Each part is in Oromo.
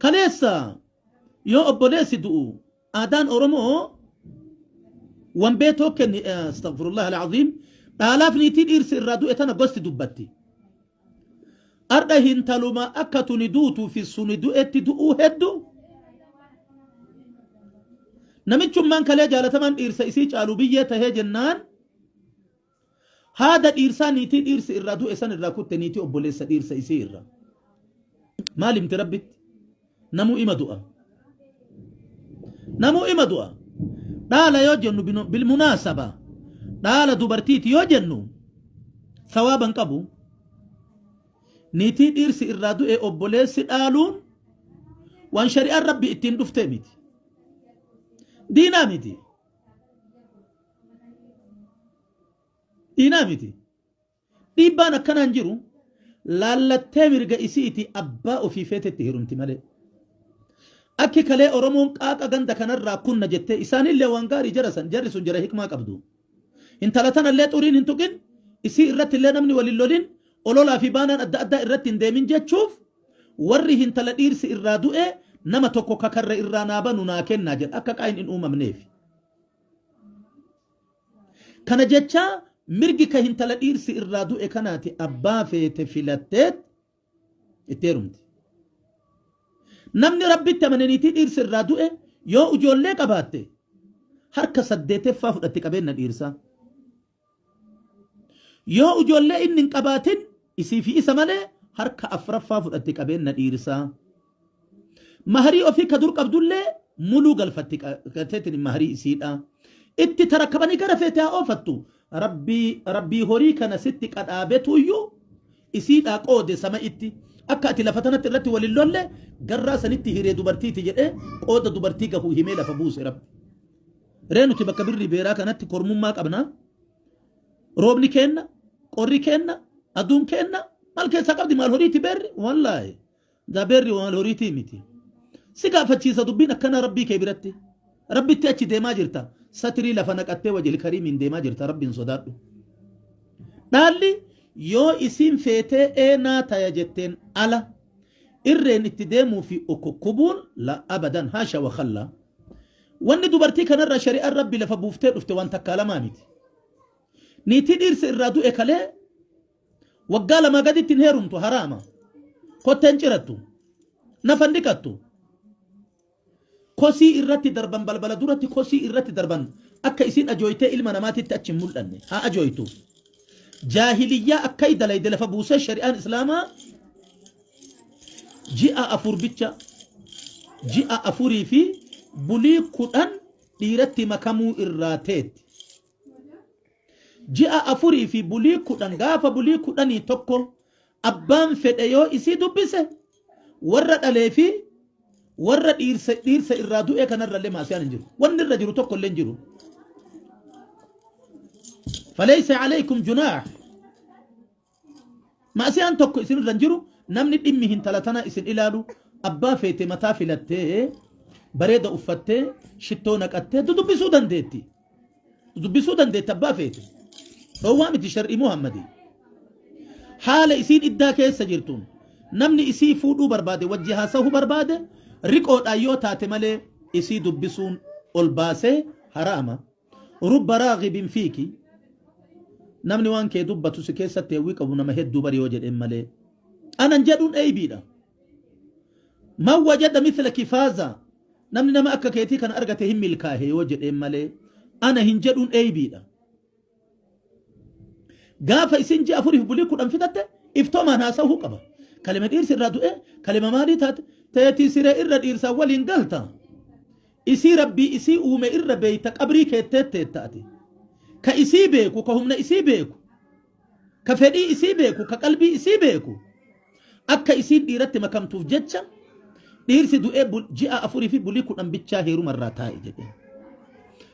Kaleessa yoo obboleessi du'u aadaan Oromoo wanbeetoo kenni, astaghfirullah alazim, dhaalaaf niitii dhiirsi irraa du'e tana gosti dubbatti. Ardha hintaluma akka tuni duutuu fi suni du'etti du'uu heddu. Namichummaan kalee jaalatamaan dhiirsa isii caalu biyyee tahee jennaan haada dhiirsaa niitii dhiirsi irraa du'e san irraa kutte, niitii obboleessa dhiirsa isii irraa. Maal himti Rabbitti? Namuu ima du'a. Namuu ima du'a. Dhaala yoo jennu bilmunaasaba dhaala dubartiiti yoo jennu sawaaba hin qabu. Niitii dhiirsi irraa du'e obboleessi dhaaluun waan shari'aan Rabbi ittiin dhuftee miti. Diinaa miti. Diinaa miti. Dhiibbaan akkanaa hin jiru. Laallattee mirga isiiti abbaa ofii feetetti heerumti malee. Akki kalee Oromoon qaaqa ganda kanarraa kunna jettee isaanillee waan gaarii jara san, jarri sun jara hikmaa qabdu. Intala tanallee xuriin hin tuqin, isii irratti illee namni wal hin lolin, ololaa fi baanaan adda addaa irratti hin deemin jechuuf warri hintala dhiirsi irraa du'e nama tokko kakarra irraa naa banu naa kennaa jedha akka qaayin hin uumamneef. Kana jechaa mirgi ka hintala dhiirsi irraa du'e kanaati, abbaa feete filatteet itti heerumti. Namni Rabbitti amane niitii dhiirsi irraa du'e yoo ijoollee qabaatte harka saddeeteffaa fudhatti qabeenna dhiirsaa. Yoo ijoollee inni hin qabaatin isii fi isa malee harka afraffaa fudhatti qabeenna dhiirsaa. Maharii ofii ka dur qabdullee muluu galfatti galteetiin maharii isiidha. Itti tarakkabanii gara feete haa oofattu. Rabbii rabbii horii kana sitti qadhaabetuyyuu isiidhaa qoode sama itti. Akka ati lafa tanatti irratti wal hin lolle garraa sanitti hiree dubartiiti jedhee qooda dubartii gahu himee lafa buuse Rabbi. Ree nuti bakka birrii beeraa kanatti kormummaa qabna. Roobni keenna, qorri keenna, aduun keenna maal keessaa qabdi, maal horiiti beerri? Wallaahi. Gaa beerri maal horiitii miti. Si gaafachiisa dubbiin akkanaa Rabbii kee biratti. Rabbitti achi deemaa jirta. Satirii lafa naqattee wajhil kariimiin deemaa jirta, Rabbiin sodaadhu. Dhaalli yoo isiin feetee eenaa taya jetteen ala irreen itti deemuu fi okokkubuun la abadan, haasha wa khallaa. Wanni dubartii kanarra shari'aan Rabbi lafa buuftee dhufte waan takkaa lamaa miti. Niitii dhiirsi irraa du'e kalee waggaa lamaa gaditti hin heerumtu, haraama. Kottee hin cirattu. Nafa hin dhiqattu. Kosii irratti darban, balbala duratti kosii irratti darban, akka isiin ajooytee ilma namaatitti achi hin mul'anne. Haa ajooytu. Jaahiliyyaa akka dalayde lafa buusee shari'aan Islaamaa ji'a 4 bicha, ji'a 4 fi bulii 10 dhiiratti makamuu irraa teetti. Ji'a 4 fi bulii 10, gaafa bulii 11 abbaan fedhe yoo isii dubbise warra dhalee fi warra dhiirsa irraa du'e kanarrallee maasiyaan hin jiru. Wanni irra jiru tokko illee hin jiru. Falaysa alaykum junaah. Maasiyaan tokko isin irra hin jiru. Namni dhimmi hintala tana isin ilaalu abbaa feete mataa filattee, bareeda uffattee, shittoo naqattee dudubbisuu dandeetti. Dudubbisuu dandeetti abbaa feete. Dhoowwaa miti shar'ii Muhammadii. Haala isiin iddaa keessa jirtuun namni isii fuudhuu barbaade, wajji haasahuu barbaade, riqoodhaan yoo taate malee isii dubbisuun ol baasee haraama. Rubba raagibin fiiki, namni waan kee dubbatu si keessatti hawwii qabu nama hedduu bari yoo jedheen malee anan jedhuun eeybiidha. Man wajada mithla kifaaza, namni nama akka keetii kana argate hin milkaahe yoo jedheen malee ana hin jedhuun eeybiidha. Gaafa isin ji'a 4f bulii 10 fixatte iftoomaan haasa'uu qaba. Kalima dhiirsi irraa du'e, kalima maalii taate, teetii siree irra dhiirsaan waliin galta. Isii Rabbii isii uume irra beeyta, qabrii keettee teetta ati. Ka isii beeku, ka humna isii beeku, ka fedhii isii beeku, ka qalbii isii beeku. Akka isiin dhiiratti makamtuuf jecha dhiirsi du'ee ji'a 4 fi bulii 10 bichaa heeruma irraa taa'e jedhe.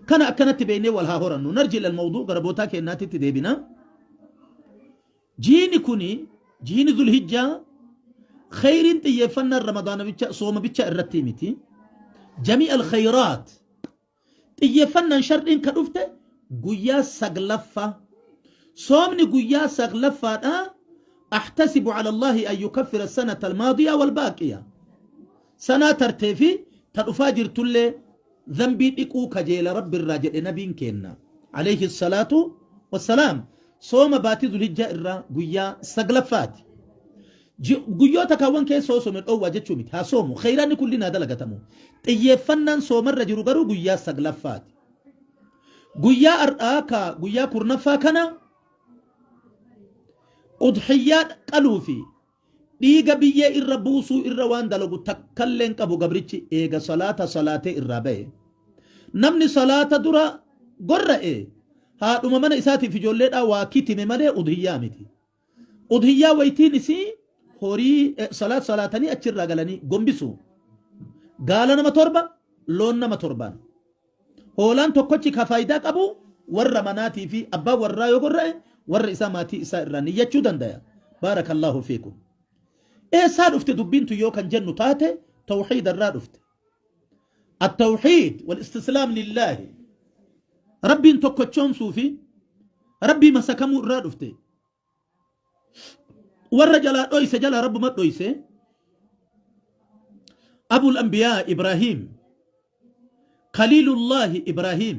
Kana akkanatti beeynee wal haa horannu. Narji ilal mawduu, gara bootaa keennaatitti deebina. Jiini kuni jiini Zulhijjaa khayriin xiyyeeffannaan Ramadaana bicha, sooma bicha irratti miti. Jamii al khayraat xiyyeeffannaan sharriin ka dhufte guyyaa saglaffaa. Soomni guyyaa saglaffaadha. Ahtasibu ala Allahi an yukaffira sanata almaadiya walbaaqiya. Sanaa tartee fi ta dhufaa jirtullee zambii dhiquu kajeela Rabbirraa jedhe nabiin keenna alayhi salaatu wassalaam. Sooma baatii Zulhijjaa irraa guyyaa saglaffaati. Guyyoota kaawwan keessa yoo soome dhoowwaa jechuu miti. Haa soomu. Kheyraanni kulliin haa dalagatamu. Xiyyeeffannaan soomarra jiru garuu guyyaa saglaffaati. Guyyaa har'aa ka guyyaa kurnaffaa kana udhiyyaa qaluu fi dhiiga biyyee irra buusuu irra waan dalagu takkallee hin qabu gabrichi eega salaata salaatee irraa bahe. Namni salaata dura gorra'e haadhuma mana isaatiif ijoolleedhaa waa kitime malee udhiyyaa miti. Udhiyyaa waytiin isii horii salaat salaatanii achirraa galanii gombisu. Gaala nama torba, loon nama torbaan. Hoolaan tokkochi ka faayidaa qabu warra manaatii fi abbaan warraa yoo gorra'e warra isaa maatii isaa irraa niyyachuu dandaya. Baarakallaahu fiikum. Eessaa dhufte dubbiin tun yoo kan jennu taate tawhiida irraa dhufte. At-tawhiid wal istislaam lillaahi. Rabbiin tokkochoomsuu fi Rabbii masakamuu irraa dhufte. Warra jalaa dhoyse jalaa Rabbuma dhoyse. Abul Anbiyaa Ibraahiim. Khaliilullaahi Ibraahiim.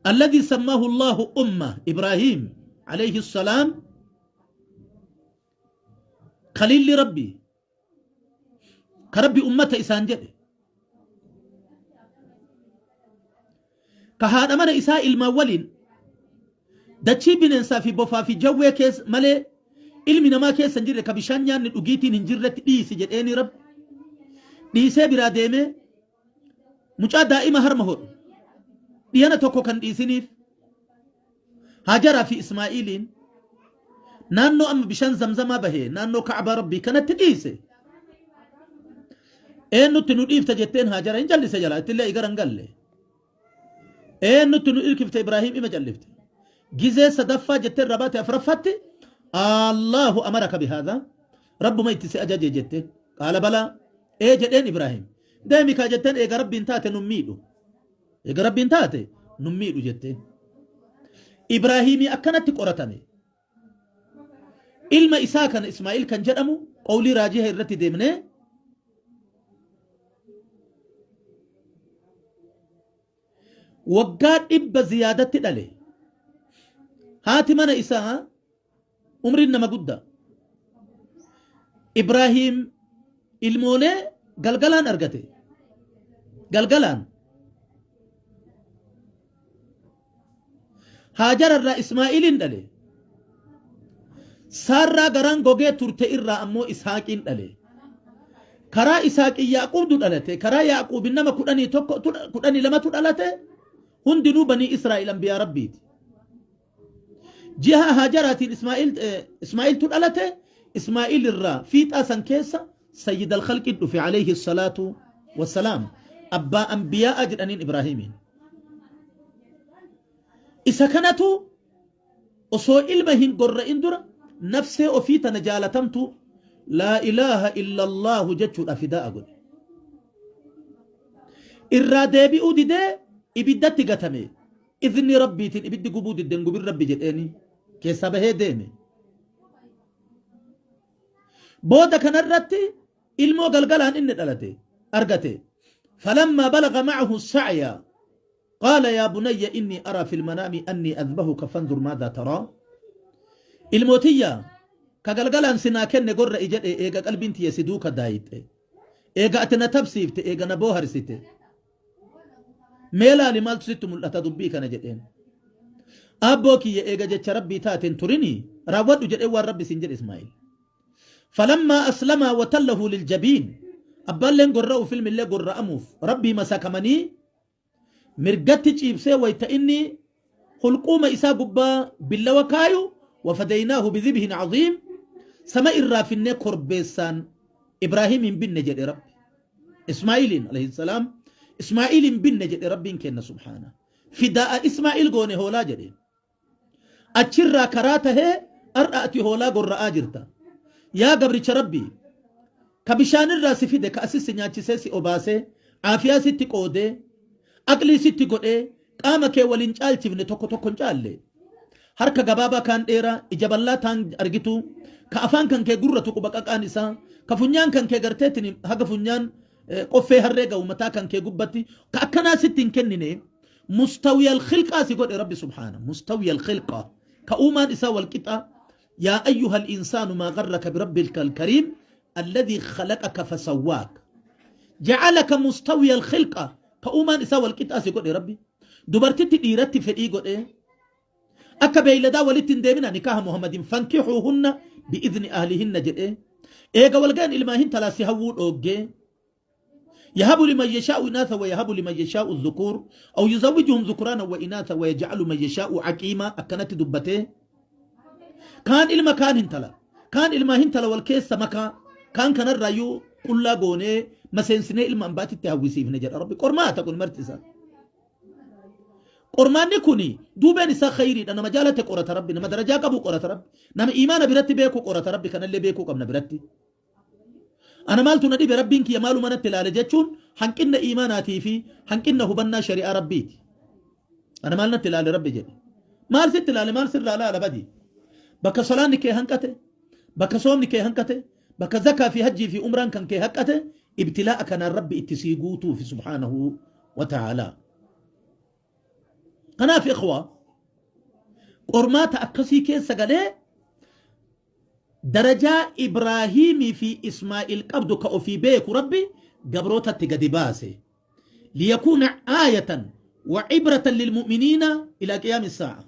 Alladhi sammaahu Allahu umma Ibraahiim alayhi salaam. Khaliilli Rabbii. Ka Rabbi ummata isaan jedhe. Ka haadha mana isaa ilmaan waliin dachii bineensaa fi bofaa fi jawwee keessa malee ilmi namaa keessa hin jirre ka bishaan nyaanni dhugiitiin hin jirretti dhiisi jedheeni Rabbi dhiisee biraa deemee mucaa daa'ima harma hodhu dhiyana tokko kan dhiisiniif Haajaraa fi Ismaa'iiliin naannoo amma bishaan zamzamaa bahe naannoo Ka'abaa Rabbii kanatti dhiise. Eenyutti nu dhiifta jetteen Haajara hin jallise jalaa ittillee igara hin galle. Eenyutti nu irkifte Ibraahiim ima jallifte. Gizee sadaffaa jetteen rabaate afraffaatti Allahu amaraka bihaadha Rabbuma itti si ajaje jetteen. Qaala balaa ee jedheen Ibraahiim. Deemi kaa jetteen eega Rabbiin taate nun miidhu. Eega Rabbiin taate nun miidhu jetteen. Ibraahiimii akkanatti qoratame. Ilma isaa kana Ismaa'il kan jedhamu qawlii raajiha irratti deemnee waggaa 100 ziyaadatti dhale. Haati mana isaa umriin nama guddaa. Ibraahiim ilmoolee galgalaan argate. Galgalaan. Haajara irraa Ismaa'iliin dhale. Saarraa garaan gogee turte irraa ammoo Ishaaqiin dhale. Karaa Isaaqii Yaaquubdu dhalate. Karaa Yaaquubi nama 11 12tu dhalate. Hundinuu banii Israa'el anbiyaa Rabbiiti. Jiha Haajaraatiin Ismaa'iltu dhalate. Ismaa'il irraa fiixaa san keessa Sayyid al-Khalqi dhufe alayhi salaatu wassalaam. Abbaa anbiyaa'a jedhaniin Ibraahimiin. Isa kanatu osoo ilma hin gorra'in dura nafsee ofii tana jaalatamtu laa ilaaha illallaahu jechuudha fidaa'a godhe. Irraa deebi'uu didee ibiddatti gatame. Izni Rabbiitiin ibiddi gubuu didde hin gubin Rabbi jedheeni keessaa bahee deeme. Booda kanarratti ilmoo galgalaan inni dhalate argate. Falammaa balaga ma'ahu sa'ya qaala yaa bunayya inni araa fil manaami anni adbahuka fanzur maadhaa taraa. Ilmoo tiyya ka galgalaan si naa kenne gorra'i jedhe eega qalbiin tiyya si duuka daayixxe. Eega ati na tabsiifte eega na booharsite. Mee laali maaltu sitti mul'ata dubbii kana jedheen. Aabboo kiyya eega jecha Rabbii taate hin turini raawwadhu jedhee waan Rabbi siin jedhe Ismaa'il. Falammaa aslamaa watallahu liljabiin abbaalleen gorra'uuf ilmillee gorra'amuuf Rabbii masakamanii mirgatti ciibsee wayta inni hulquuma isaa gubbaa billawa kaayu wafadaynaahu bidhibhin caziim sama irraa finnee korbeessaan Ibraahiimiin binne jedhe Rabbi. Ismaa'iliin alayhi salaam Ismaa'iliin binne jedhe Rabbiin kenna subhaana. Fidaa'a Ismaa'il goone hoolaa jedhe. Achirraa karaa tahee har'a ati hoolaa gorra'aa jirta. Yaa gabricha Rabbii ka bishaanirraa si fide ka asis si nyaachisee si obaasee aafiyaa sitti qoodee aqlii sitti godhee qaama kee waliin caalchifne tokko tokko hin caalle. Harka gabaabaa kaan dheeraa, ija bal'aa taan argitu, ka afaan kan kee gurra tuqu baqaqaan isaa, ka funyaan kan kee garteetiin haga funyaan qoffee harree ga'u mataa kan kee gubbatti, ka akkanaa sitti hin kennine. Mustawiyal khilqaa si godhe Rabbi subhaana. Mustawiyal khilqaa. Ka uumaan isaa wal qixa. Yaa ayyuhal insaanu maa garraka birabbikal kariim alladhii khalaqaka fasawwaak. Ja'alaka mustawiyal khilqa. Ka uumaan isaa wal qixaa si godhe Rabbi. Dubartitti dhiiratti fedhii godhe. Akka beeyladaa walitti hin deemina nikaaha Muhammadin fankixuuhunna bi'izni ahlihinna jedhee. Eega wal gahan ilmaa hintalaa si hawwuu dhooggee. Yahabu liman yashaa'u inaatha wa yahabu liman yashaa'u dhukuur aw yuzawwijuhum dhukuraana wa inaatha wa yaj'alu man yashaa'u aqiima akkanatti dubbatee. Kaan ilma kaan hintala. Kaan ilmaa hintala wal keessa makaa. Kaan kanarraayyuu qullaa goonee maseensinee ilma ambaatitti hawwisiifne jedha Rabbi. Qormaata kun marti isaa. Qormaanni kun duubeen isaa khayriidha. Nama jaalate qorata Rabbi. Nama darajaa qabu qorata Rabbi. Nama iimaana biratti beeku qorata Rabbi. Kanallee beekuu qabna biratti. Ana maaltu na dhibe, Rabbiin kiyya maaluma natti ilaale jechuun hanqinna iimaanaatii fi hanqinna hubannaa shari'aa Rabbiiti. Ana maal natti ilaale Rabbi jedhe. Maal sitti ilaale, maal sirraa ilaala badi. Bakka salaanni kee hanqate, bakka soomni kee hanqate, bakka zakaa fi hajjii fi umraan kan kee haqqate, ibtilaa'a kanaan Rabbi itti sii guutuufi subhaanahu wa ta'aalaa. Kanaaf ikhwaa, qormaata akkasii keessa galee darajaa Ibraahiimii fi Ismaa'il qabdu ka ofii beeku Rabbi gabrootatti gadi baase. Liyakuuna aayatan wa cibratan lilmu'miniina ilaa qiyaami saa'a.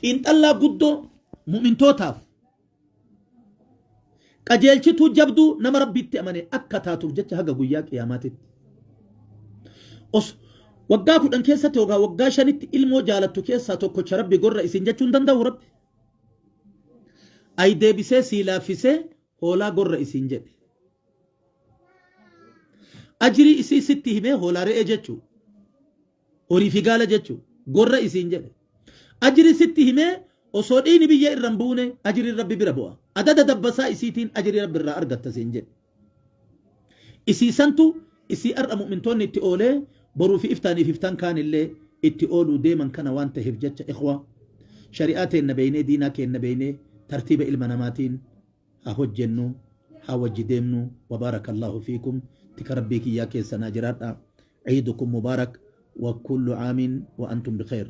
Xiinxallaa guddoo mu'mintootaaf qajeelchituu jabduu nama Rabbitti amane akka taatuuf jecha haga guyyaa qiyaamaatitti. Os waggaa 10 keessatti yookaan waggaa 5tti ilmoo jaalattu keessaa tokkocha Rabbi gorra isin jechuu hin danda'u Rabbi. Ay deebisee sii laaffisee hoolaa gorra isiin jedhe. Ajrii isii sitti himee, hoolaa re'ee jechuu. Horii fi gaala jechuu. Gorra isiin jedhe. Ajrii sitti himee osoo dhiini biyya irra hin buune ajriin Rabbi bira bu'a. Adada dabbasaa isiitiin ajrii Rabbi irraa argatta siin jedhe. Isii santu isii har'a mu'mintoonni itti oolee boruu fi iftaaniif iftaan kaanillee itti ooluu deeman kana waan taheef jecha, ikhwa, shari'aa teenna beeynee, diinaa keenna beeynee, tartiiba ilma namaatiin haa hojjennu, haa wajji deemnu. Wabaarakallahu fiikum, tika Rabbii kiyyaa keessa naa jiraadha. Ciidukum mubaarak wa kullu aamin wa antum bikheer.